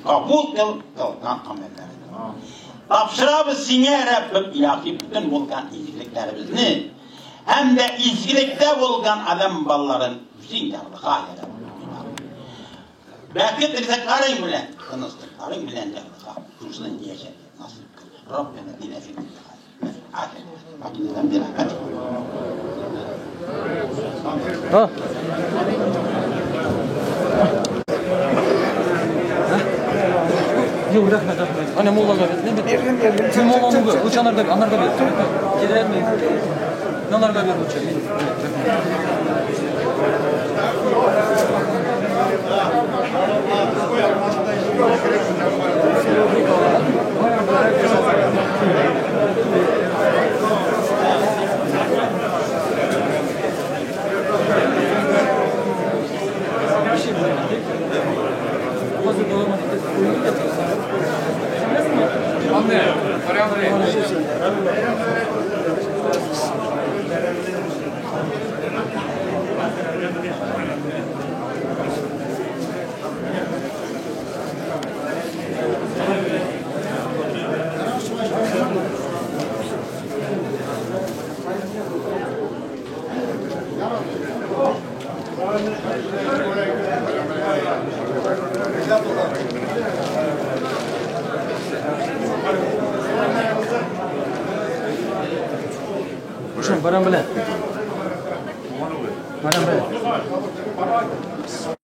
Kabul kıl kılgan amellerimizni. Tapşırabız sine Rabbim ilahi bütün bulgan izgiliklerimizni hem de izgilikte bulgan adam balların bütün yarlığa ya Rabbim ilahi. Belki dirseklerin bilen, tınıslıkların bilen yarlığa, kurşunun diyecek nasip kıl. Rabbine dine fikir. Makineden bir rahmet. Ha. Yok rahmet rahmet. Anne molla gabet ne bit? Tüm molla mu? Uçanlar gabet, anlar gabet. Gider mi? Nalar gabet uçar. Baran bile. Baran bile.